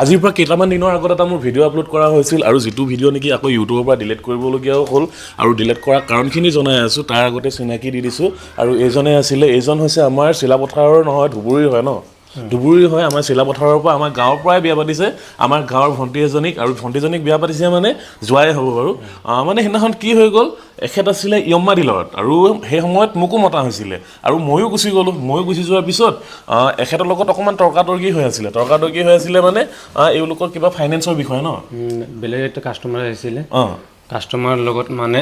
আজিৰ পৰা কেইটামান দিনৰ আগত এটা মোৰ ভিডিঅ' আপলোড কৰা হৈছিল আৰু যিটো ভিডিঅ' নেকি আকৌ ইউটিউবৰ পৰা ডিলিট কৰিবলগীয়াও হ'ল আৰু ডিলিট কৰা কাৰণখিনি জনাই আছোঁ। তাৰ আগতে চিনাকি দি দিছোঁ। আৰু এইজনে আছিলে, এইজন হৈছে আমাৰ চিলাপথাৰৰ নহয়, ধুবুৰীৰ হয় ন? ধুবুৰীৰ হয়। আমাৰ চিলাপথাৰৰ পৰা, আমাৰ গাঁৱৰ পৰাই বিয়া পাতিছে আমাৰ গাঁৱৰ ভণ্টি এজনীক। আৰু ভণ্টিজনীক বিয়া পাতিছে মানে জোঁৱাই হ'ব বাৰু। মানে সেইদিনাখন কি হৈ গ'ল, এখেত আছিলে য়ম্মা ডিলাৰত আৰু সেই সময়ত মোকো মতা হৈছিলে আৰু ময়ো গুচি গ'লোঁ। ময়ো গুচি যোৱাৰ পিছত এখেতৰ লগত অকণমান তৰ্কাতৰ্কি হৈ আছিলে। তৰ্কাতৰ্কি হৈ আছিলে মানে এওঁলোকৰ কিবা ফাইনেন্সৰ বিষয়ে ন? বেলেগ এটা কাষ্টমাৰ আহিছিলে। কাষ্টমাৰৰ লগত মানে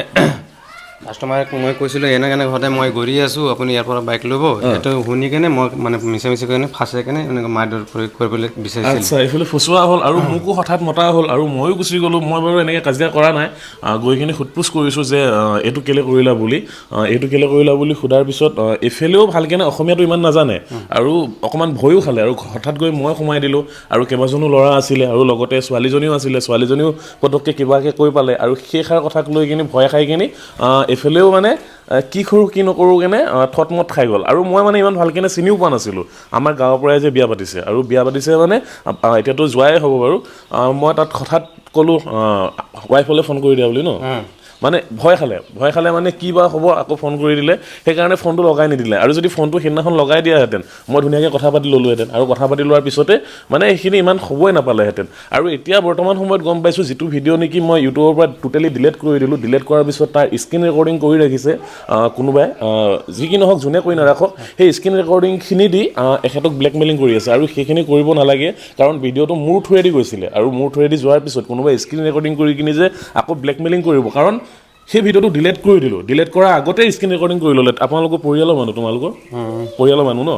কাষ্টমাৰক মই কৈছিলোঁ, এনেকৈ এনেকৈ সদায় মই ঘূৰি আছোঁ, আপুনি ইয়াৰ পৰা বাইক ল'ব। সেইটো শুনি কেনে মই মানে মিছা মিছি কেনে ফাঁচাই কেনে এনেকৈ মাৰধৰ কৰিবলৈ বিচাৰিছিল। আচ্ছা, এইফালে ফচোৱা হ'ল আৰু মোকো হঠাৎ মতা হ'ল আৰু ময়ো গুচি গ'লোঁ। মই বাৰু এনেকৈ কাজিয়া কৰা নাই, গৈ কিনে সোধ পোছ কৰিছোঁ যে এইটো কেলৈ কৰিলা বুলি। এইটো কেলৈ কৰিলা বুলি সোধাৰ পিছত এইফালেও ভালকেনে অসমীয়াটো ইমান নাজানে আৰু অকণমান ভয়ো খালে। আৰু হঠাৎ গৈ মই সোমাই দিলোঁ আৰু কেইবাজনো ল'ৰা আছিলে আৰু লগতে ছোৱালীজনীও আছিলে। ছোৱালীজনীও পটককৈ কিবাকৈ কৈ পালে আৰু সেইষাৰ কথাক লৈ কিনি ভয় খাই কিনি এইফালেও মানে কি কৰোঁ কি নকৰোঁ কেনে থতমত খাই গ'ল। আৰু মই মানে ইমান ভালকেনে চিনিও পোৱা নাছিলোঁ, আমাৰ গাঁৱৰ পৰাই যে বিয়া পাতিছে। আৰু বিয়া পাতিছে মানে এতিয়াতো জোঁৱাই হ'ব বাৰু। মই তাত হঠাৎ ক'লোঁ ৱাইফলৈ ফোন কৰি দিয়া বুলি ন। মানে ভয় খালে, ভয় খালে মানে কি বা হ'ব, আকৌ ফোন কৰি দিলে, সেইকাৰণে ফোনটো লগাই নিদিলে। আৰু যদি ফোনটো সেইদিনাখন লগাই দিয়াহেঁতেন, মই ধুনীয়াকৈ কথা পাতি ল'লোহেঁতেন আৰু কথা পাতি লোৱাৰ পিছতে মানে এইখিনি ইমান হ'বই নাপালেহেঁতেন। আৰু এতিয়া বৰ্তমান সময়ত গম পাইছোঁ, যিটো ভিডিঅ' নেকি মই ইউটিউবৰ পৰা টোটেলি ডিলিট কৰি দিলোঁ, ডিলিট কৰাৰ পিছত তাৰ স্ক্ৰীণ ৰেকৰ্ডিং কৰি ৰাখিছে কোনোবাই। যি কি নহওক, যোনে কৰি নাৰাখক, সেই স্ক্ৰীণ ৰেকৰ্ডিংখিনি দি এখেতক ব্লেকমেইলিং কৰি আছে। আৰু সেইখিনি কৰিব নালাগে, কাৰণ ভিডিঅ'টো মোৰ থ্ৰুৱেদি গৈছিলে আৰু মোৰ থ্ৰুৱেদি যোৱাৰ পিছত কোনোবাই স্ক্ৰীণ ৰেকৰ্ডিং কৰি কিনি যে আকৌ ব্লেকমেইলিং কৰিব, কাৰণ সেই ভিডিঅ'টো ডিলিট কৰি দিলোঁ, ডিলিট কৰাৰ আগতে স্ক্ৰীণ ৰেকৰ্ডিং কৰি ল'লে। আপোনালোকৰ পৰিয়ালৰ মানুহ, তোমালোকৰ পৰিয়ালৰ মানুহ ন?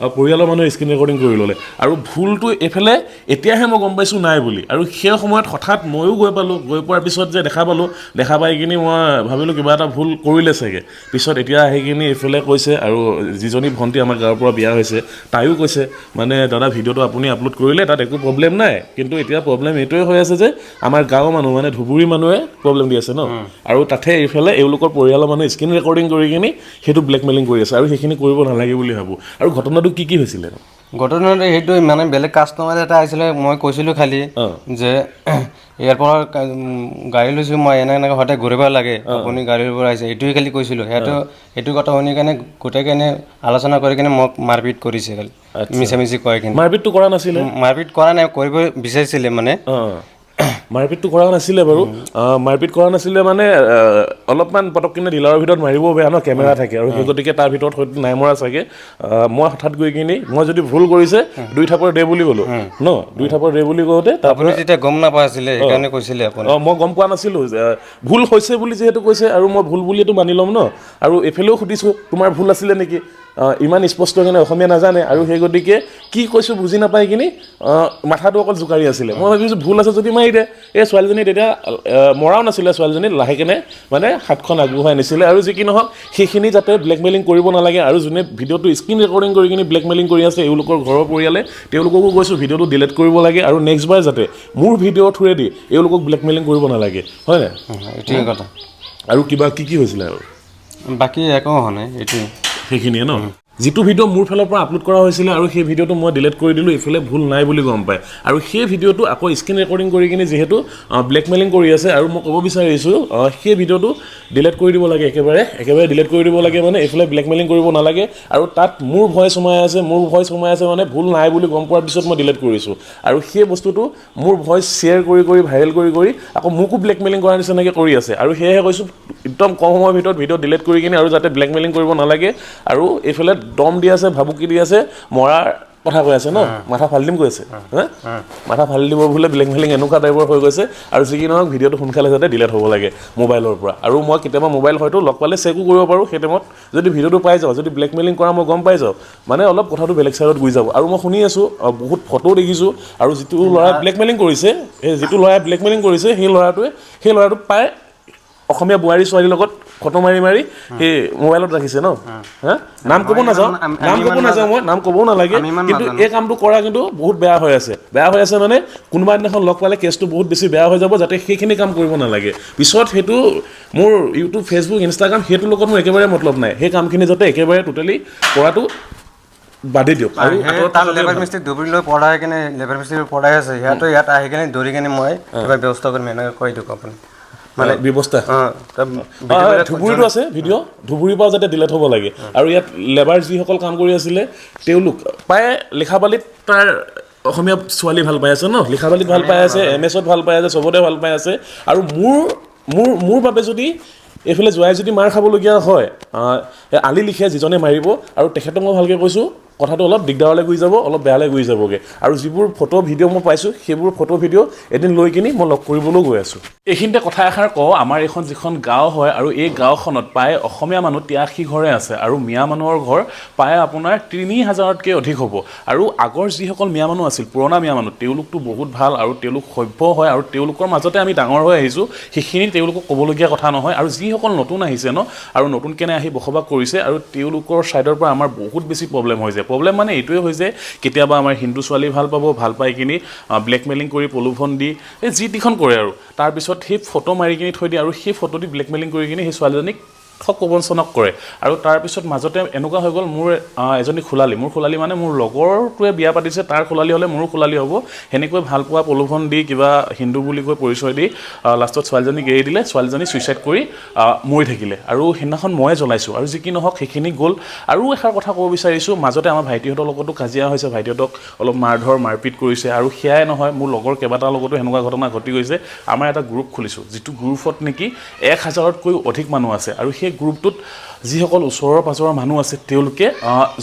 আৰু পৰিয়ালৰ মানুহে স্ক্ৰীণ ৰেকৰ্ডিং কৰি ল'লে আৰু ভুলটো এইফালে এতিয়াহে মই গম পাইছোঁ নাই বুলি। আৰু সেই সময়ত হঠাৎ ময়ো গৈ পালোঁ। গৈ পোৱাৰ পিছত যে দেখা পালোঁ, দেখা পাই কিনি মই ভাবিলোঁ কিবা এটা ভুল কৰিলে চাগে। পিছত এতিয়া আহি কিনি এইফালে কৈছে আৰু যিজনী ভণ্টি আমাৰ গাঁৱৰ পৰা বিয়া হৈছে, তাইও কৈছে মানে দাদা, ভিডিঅ'টো আপুনি আপলোড কৰিলে তাত একো প্ৰব্লেম নাই, কিন্তু এতিয়া প্ৰব্লেম এইটোৱে হৈ আছে যে আমাৰ গাঁৱৰ মানুহ মানে ধুবুৰী মানুহে প্ৰব্লেম দি আছে ন। আৰু তাতে এইফালে এওঁলোকৰ পৰিয়ালৰ মানুহে স্ক্ৰীণ ৰেকৰ্ডিং কৰি কিনি সেইটো ব্লেকমেইলিং কৰি আছে আৰু সেইখিনি কৰিব নালাগে বুলি ভাবোঁ। আৰু ঘটনাটো কি কি হৈছিলে? ঘটনাটো সেইটো মানে বেলেগ কাষ্টমাৰ এটা আহিছিলে, মই কৈছিলোঁ খালি যে ইয়াৰ পৰা গাড়ী লৈছোঁ মই, এনে এনেকৈ সদায় ঘূৰিব লাগে, আপুনি গাড়ীৰ পৰা আহিছে, এইটোৱে খালি কৈছিলোঁ। সেইটো কথা শুনি কেনে গোটেই কেনে আলোচনা কৰি কেনে মোক মাৰপিট কৰিছে, খালি মিছা মিছি কয় কিনে। মাৰপিটটো কৰা নাছিলে? মাৰপিট কৰা নাই, কৰিব বিচাৰিছিলে মানে। মাৰপিটটো কৰা নাছিলে বাৰু। মাৰপিট কৰা নাছিলে মানে অলপমান পটককিনে ডিলাৰৰ ভিতৰত মাৰিব বেয়া ন, কেমেৰা থাকে আৰু সেই গতিকে তাৰ ভিতৰত হয়তো নাই মৰা চাগে। মই হঠাৎ গৈ কিনি মই যদি ভুল কৰিছে দুই থাপৰ দে বুলি ক'লোঁ ন। দুই থাপৰ দে বুলি কওঁতে তাৰ আপুনি যেতিয়া গম নাপাইছিলে, সেইকাৰণে কৈছিলে আপুনি। অঁ, মই গম পোৱা নাছিলোঁ যে ভুল হৈছে বুলি যিহেতু কৈছে আৰু মই ভুল বুলিয়েতো মানি ল'ম ন। আৰু এইফালেও সুধিছোঁ, তোমাৰ ভুল আছিলে নেকি? ইমান স্পষ্ট কেনে অসমীয়া নাজানে আৰু সেই গতিকে কি কৈছোঁ বুজি নাপাই কিনি মাথাটো অকল জোকাৰি আছিলে। মই ভাবিছোঁ ভুল আছে যদি মাৰি দে। এই ছোৱালীজনী তেতিয়া মৰাও নাছিলে, ছোৱালীজনী লাহেকেনে মানে হাতখন আগবঢ়াই নিছিলে। আৰু যি কি নহওক, সেইখিনি যাতে ব্লেকমেইলিং কৰিব নালাগে। আৰু যোনে ভিডিঅ'টো স্ক্ৰীণ ৰেকৰ্ডিং কৰি কিনি ব্লেকমেইলিং কৰি আছে এওঁলোকৰ ঘৰৰ পৰিয়ালে, তেওঁলোককো কৈছোঁ ভিডিঅ'টো ডিলিট কৰিব লাগে আৰু নেক্সট বাৰ যাতে মোৰ ভিডিঅ'ৰ থ্ৰুৱেদি এওঁলোকক ব্লেকমেইলিং কৰিব নালাগে, হয় নাই? এইটোৱে কথা। আৰু কিবা কি কি হৈছিলে আৰু? বাকী একো হোৱা নাই, এইটোৱে। সেইখিনিয়ে ন? যিটো ভিডিঅ' মোৰ ফালৰ পৰা আপলোড কৰা হৈছিলে আৰু সেই ভিডিঅ'টো মই ডিলিট কৰি দিলোঁ, এইফালে ভুল নাই বুলি গম পায়। আৰু সেই ভিডিঅ'টো আকৌ স্ক্ৰীণ ৰেকৰ্ডিং কৰি কিনি যিহেতু ব্লেকমেইলিং কৰি আছে, আৰু মই ক'ব বিচাৰিছোঁ সেই ভিডিঅ'টো ডিলিট কৰি দিব লাগে, একেবাৰে একেবাৰে ডিলিট কৰি দিব লাগে। মানে এইফালে ব্লেকমেইলিং কৰিব নালাগে। আৰু তাত মোৰ ভইচ সোমাই আছে, মোৰ ভইচ সোমাই আছে মানে ভুল নাই বুলি গম পোৱাৰ পিছত মই ডিলিট কৰিছোঁ। আৰু সেই বস্তুটো মোৰ ভইচ শ্বেয়াৰ কৰি কৰি ভাইৰেল কৰি কৰি আকৌ মোকো ব্লেকমেইলিং কৰাৰ নিচিনাকৈ কৰি আছে। আৰু সেয়েহে কৈছোঁ, একদম কম সময়ৰ ভিতৰত ভিডিঅ' ডিলিট কৰি কিনি আৰু যাতে ব্লেকমেইলিং কৰিব নালাগে। আৰু এইফালে দম দি আছে, ভাবুকি দি আছে, মৰাৰ কথা কৈ আছে ন, মাথা ফালি দিম কৈ আছে, হা মাথা ফালি দিব বোলে, ব্লেকমেইলিং এনেকুৱা টাইপৰ হৈ গৈছে। আৰু যি কি নহওক, ভিডিঅ'টো সোনকালে যাতে ডিলিট হ'ব লাগে মোবাইলৰ পৰা। আৰু মই কেতিয়াবা মোবাইল হয়তো লগ পালে চেকো কৰিব পাৰোঁ। সেই টাইমত যদি ভিডিঅ'টো পাই যাওঁ, যদি ব্লেকমেইলিং কৰা মই গম পাই যাওঁ, মানে অলপ কথাটো বেলেগ ছাইডত গৈ যাব। আৰু মই শুনি আছোঁ, বহুত ফটোও দেখিছোঁ। আৰু যিটো ল'ৰাই ব্লেকমেইলিং কৰিছে, সেই যিটো ল'ৰাই ব্লেকমেইলিং কৰিছে, সেই ল'ৰাটোক পাই অসমীয়া বোৱাৰী ছোৱালীৰ লগত ফটো মাৰি মাৰি সেই মোবাইলত ৰাখিছে ন। হা, নাম ক'ব নাযাওঁ, নাম ক'ব নাযাওঁ, মই নাম ক'বও নালাগে, কিন্তু এই কামটো কৰা কিন্তু বহুত বেয়া হৈ আছে। বেয়া হৈ আছে মানে কোনোবা দিনাখন লগ পালে কেছটো বহুত বেছি বেয়া হৈ যাব, যাতে সেইখিনি কাম কৰিব নালাগে। পিছত সেইটো মোৰ ইউটিউব, ফেচবুক, ইনষ্টাগ্ৰাম সেইটোৰ লগত মোৰ একেবাৰে মতলব নাই। সেই কামখিনি যাতে একেবাৰে টোটেলি কৰাটো বাদেই দিয়ক আৰু আঁতৰত তাৰ থকাটোৱে লেবাৰ ভাল। মিস্ত্ৰী ধুবুৰী লৈ পঢ়াই কেনে, লেবাৰ মিস্ত্ৰী পঢ়াই আছে, সিহঁতে ইয়াত আহি কেনে ধৰি কেনে মই কিবা ব্যৱস্থা কৰিম, এনেকৈ কৈ দিয়ক আপুনি। মানে ব্যৱস্থা অঁ, ধুবুৰীতো আছে ভিডিঅ', ধুবুৰীৰ পৰাও যাতে ডিলেট হ'ব লাগে। আৰু ইয়াত লেবাৰ যিসকল কাম কৰি আছিলে তেওঁলোক প্ৰায় লিখাবালিত তাৰ অসমীয়া ছোৱালী ভাল পাই আছে ন, লিখাবালিত ভাল পাই আছে, এম এছত ভাল পাই আছে, চবতে ভাল পাই আছে। আৰু মোৰ মোৰ মোৰ বাবে যদি এইফালে যোৱাই যদি মাৰ খাবলগীয়া হয়, আলি লিখে যিজনে মাৰিব, আৰু তেখেতক মই ভালকৈ কৈছোঁ, কথাটো অলপ দিগদাৰলৈ গুচি যাব, অলপ বেয়ালৈ গুচি যাবগৈ। আৰু যিবোৰ ফটো ভিডিঅ' মই পাইছোঁ, সেইবোৰ ফটো ভিডিঅ' এদিন লৈ কিনি মই লগ কৰিবলৈও গৈ আছোঁ। এইখিনিতে কথা এষাৰ কওঁ, আমাৰ এইখন যিখন গাঁও হয় আৰু এই গাঁওখনত প্ৰায় অসমীয়া মানুহ 83 ঘৰে আছে আৰু মিয়া মানুহৰ ঘৰ প্ৰায় আপোনাৰ 3000তকৈ অধিক হ'ব। আৰু আগৰ যিসকল মিয়া মানুহ আছিল, পুৰণা মিয়া মানুহ, তেওঁলোকতো বহুত ভাল আৰু তেওঁলোক সভ্য হয় আৰু তেওঁলোকৰ মাজতে আমি ডাঙৰ হৈ আহিছোঁ, সেইখিনি তেওঁলোকক ক'বলগীয়া কথা নহয়। আৰু যিসকল নতুন আহিছে ন, আৰু নতুন কেনে আহি বসবাস কৰিছে, আৰু তেওঁলোকৰ ছাইডৰ পৰা আমাৰ বহুত বেছি প্ৰব্লেম হৈ যায়। প্ৰব্লেম মানে এইটোৱে হৈ যায়, কেতিয়াবা আমাৰ হিন্দু ছোৱালী ভাল পাব, ভাল পাই কিনি ব্লেকমেইলিং কৰি প্ৰলোভন দি এই যি টিখন কৰে, আৰু তাৰপিছত সেই ফটো মাৰি কিনি থৈ দিয়ে, আৰু সেই ফটো দি ব্লেকমেইলিং কৰি কিনি সেই ছোৱালীজনীক ঠগ প্ৰবঞ্চনাক কৰে। আৰু তাৰপিছত মাজতে এনেকুৱা হৈ গ'ল, মোৰ এজনী খোলালী, মোৰ খোলালী মানে মোৰ লগৰটোৱে বিয়া পাতিছে, তাৰ খোলালী হ'লে মোৰো খোলালী হ'ব, সেনেকৈ ভাল পোৱা প্ৰলোভন দি কিবা হিন্দু বুলি কৈ পৰিচয় দি লাষ্টত ছোৱালীজনীক এৰি দিলে, ছোৱালীজনী ছুইচাইড কৰি মৰি থাকিলে। আৰু সেইদিনাখন ময়ে জ্বলাইছোঁ, আৰু যি কি নহওক সেইখিনি গ'ল। আৰু এষাৰ কথা ক'ব বিচাৰিছোঁ, মাজতে আমাৰ ভাইটিহঁতৰ লগতো কাজিয়া হৈছে, ভাইটিহঁতক অলপ মাৰধৰ মাৰপিট কৰিছে। আৰু সেয়াই নহয়, মোৰ লগৰ কেইবাটাৰ লগতো সেনেকুৱা ঘটনা ঘটি গৈছে। আমাৰ এটা গ্ৰুপ খুলিছোঁ, যিটো গ্ৰুপত নেকি 1000তকৈও অধিক মানুহ আছে, আৰু সেই গ্ৰুপটোত যিসকল ওচৰৰ পাজৰৰ মানুহ আছে তেওঁলোকে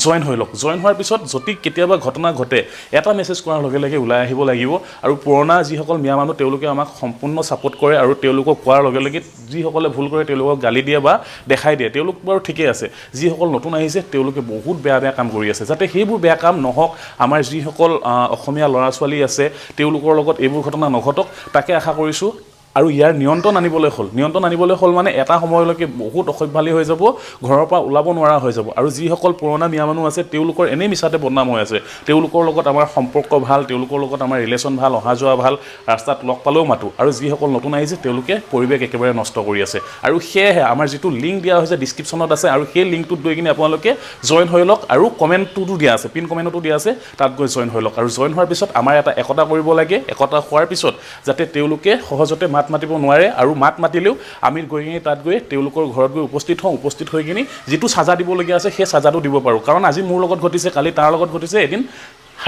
জইন হৈ লওক। জইন হোৱাৰ পিছত যদি কেতিয়াবা ঘটনা ঘটে, এটা মেছেজ কৰাৰ লগে লগে ওলাই আহিব লাগিব। আৰু পুৰণা যিসকল মিয়া মানুহ, তেওঁলোকে আমাক সম্পূৰ্ণ ছাপোৰ্ট কৰে, আৰু তেওঁলোকক কোৱাৰ লগে লগে যিসকলে ভুল কৰে তেওঁলোকক গালি দিয়ে বা দেখাই দিয়ে, তেওঁলোক বাৰু ঠিকেই আছে। যিসকল নতুন আহিছে তেওঁলোকে বহুত বেয়া বেয়া কাম কৰি আছে, যাতে সেইবোৰ বেয়া কাম নহওক, আমাৰ যিসকল অসমীয়া ল'ৰা ছোৱালী আছে তেওঁলোকৰ লগত এইবোৰ ঘটনা নঘটক, তাকে আশা কৰিছোঁ। আৰু ইয়াৰ নিয়ন্ত্ৰণ আনিবলৈ হ'ল, নিয়ন্ত্ৰণ আনিবলৈ হ'ল মানে এটা সময়লৈকে বহুত অসভ্যালি হৈ যাব, ঘৰৰ পৰা ওলাব নোৱাৰা হৈ যাব। আৰু যিসকল পুৰণা মিয়া মানুহ আছে তেওঁলোকৰ এনেই মিছাতে বদনাম হৈ আছে, তেওঁলোকৰ লগত আমাৰ সম্পৰ্ক ভাল, তেওঁলোকৰ লগত আমাৰ ৰিলেশ্যন ভাল, অহা যোৱা ভাল, ৰাস্তাত লগ পালেও মাতোঁ। আৰু যিসকল নতুন আহিছে তেওঁলোকে পৰিৱেশ একেবাৰে নষ্ট কৰি আছে। আৰু সেয়েহে আমাৰ যিটো লিংক দিয়া হৈছে ডিছক্ৰিপশ্যনত আছে, আৰু সেই লিংকটোত গৈ কিনি আপোনালোকে জইন হৈ লওক, আৰু কমেণ্টটোতো দিয়া আছে, পিন কমেণ্টতো দিয়া আছে, তাত গৈ জইন হৈ লওক। আৰু জইন হোৱাৰ পিছত আমাৰ এটা একতা কৰিব লাগে, একতা হোৱাৰ পিছত যাতে তেওঁলোকে সহজতে মাত মাতিব নোৱাৰে, আৰু মাত মাতিলেও আমি গৈ কিনি তাত গৈ তেওঁলোকৰ ঘৰত গৈ উপস্থিত হওঁ, উপস্থিত হৈ কিনি যিটো চাজা দিবলগীয়া আছে সেই চাজাটো দিব পাৰোঁ। কাৰণ আজি মোৰ লগত ঘটিছে, কালি তাৰ লগত ঘটিছে, এদিন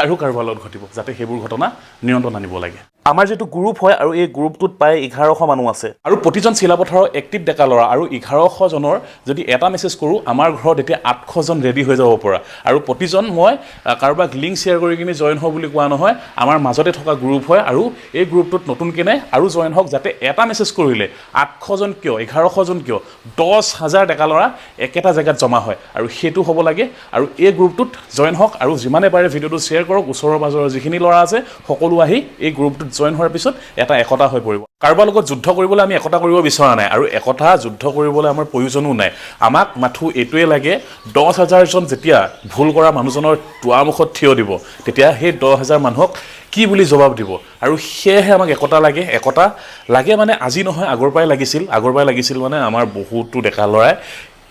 আৰু কাৰোবাৰ লগত ঘটিব, যাতে সেইবোৰ ঘটনা নিয়ন্ত্ৰণ আনিব লাগে। আমাৰ যিটো গ্ৰুপ হয়, আৰু এই গ্ৰুপটোত প্ৰায় 1100 মানুহ আছে, আৰু প্ৰতিজন চিলাপথাৰৰ এক্টিভ ডেকা ল'ৰা, আৰু 1100জনৰ যদি এটা মেছেজ কৰোঁ, আমাৰ ঘৰত এতিয়া 800জন ৰেডি হৈ যাব পৰা। আৰু প্ৰতিজন মই কাৰোবাক লিংক শ্বেয়াৰ কৰি কিনি জইন হওঁ বুলি কোৱা নহয়, আমাৰ মাজতে থকা গ্ৰুপ হয়, আৰু এই গ্ৰুপটোত নতুনকেনে আৰু জইন হওক, যাতে এটা মেছেজ কৰিলে 800জন কিয়, 1100জন কিয়, 10,000 ডেকা ল'ৰা একেটা জেগাত জমা হয়, আৰু সেইটো হ'ব লাগে। আৰু এই গ্ৰুপটোত জইন হওক, আৰু যিমানে পাৰে ভিডিঅ'টো শ্বেয়াৰ কৰক, ওচৰৰ পাজৰৰ যিখিনি ল'ৰা আছে সকলো আহি এই গ্ৰুপটোত জইন হোৱাৰ পিছত এটা একতা হৈ পৰিব। কাৰোবাৰ লগত যুদ্ধ কৰিবলৈ আমি একতা কৰিব বিচৰা নাই, আৰু একতা যুদ্ধ কৰিবলৈ আমাৰ প্ৰয়োজনো নাই। আমাক মাথো এইটোৱে লাগে, 10,000জন যেতিয়া ভুল কৰা মানুহজনৰ দুৱাৰমুখত থিয় দিব, তেতিয়া সেই 10,000 মানুহক কি বুলি জবাব দিব? আৰু সেয়েহে আমাক একতা লাগে। একতা লাগে মানে আজি নহয়, আগৰ পৰাই লাগিছিল। আগৰ পৰাই লাগিছিল মানে আমাৰ বহুতো ডেকা ল'ৰাই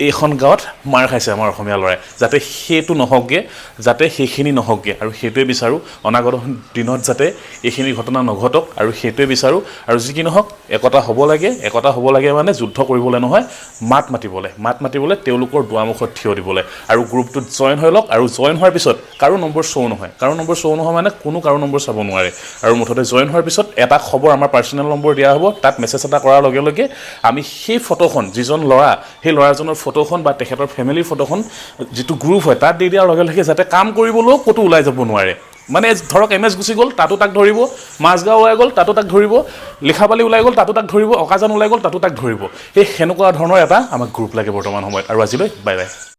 এইখন গাঁৱত মাৰ খাইছে, আমাৰ অসমীয়া ল'ৰাই, যাতে সেইটো নহওকগৈ, যাতে সেইখিনি নহওকগৈ। আৰু সেইটোৱে বিচাৰোঁ, অনাগত দিনত যাতে এইখিনি ঘটনা নঘটক, আৰু সেইটোৱে বিচাৰোঁ। আৰু যি কি নহওক, একতা হ'ব লাগে। একতা হ'ব লাগে মানে যুদ্ধ কৰিবলৈ নহয়, মাত মাতিবলৈ, মাত মাতিবলৈ, তেওঁলোকৰ দুৱাৰমুখত থিয় দিবলৈ। আৰু গ্ৰুপটোত জইন হৈ লওক, আৰু জইন হোৱাৰ পিছত কাৰো নম্বৰ শ্ব' নহয়, কাৰো নম্বৰ শ্ব' নহয় মানে কোনো কাৰো নম্বৰ চাব নোৱাৰে। আৰু মুঠতে জইন হোৱাৰ পিছত এটা খবৰ আমাৰ পাৰ্চনেল নম্বৰ দিয়া হ'ব, তাত মেছেজ এটা কৰাৰ লগে লগে আমি সেই ফটোখন, যিজন ল'ৰা, সেই ল'ৰাজনৰ ফটোখন বা তেখেতৰ ফেমিলিৰ ফটোখন যিটো গ্ৰুপ হয় তাত দি দিয়াৰ লগে লগে যাতে কাম কৰিবলৈও ক'তো ওলাই যাব নোৱাৰে। মানে ধৰক এম এছ গুচি গ'ল, তাতো তাক ধৰিব, মাজগাঁও ওলাই গ'ল তাতো তাক ধৰিব, লিখাবালি ওলাই গ'ল তাতো তাক ধৰিব, অকাজান ওলাই গ'ল তাতো তাক ধৰিব। সেই সেনেকুৱা ধৰণৰ এটা আমাক গ্ৰুপ লাগে বৰ্তমান সময়ত। আৰু আজিলৈ বাই বাই।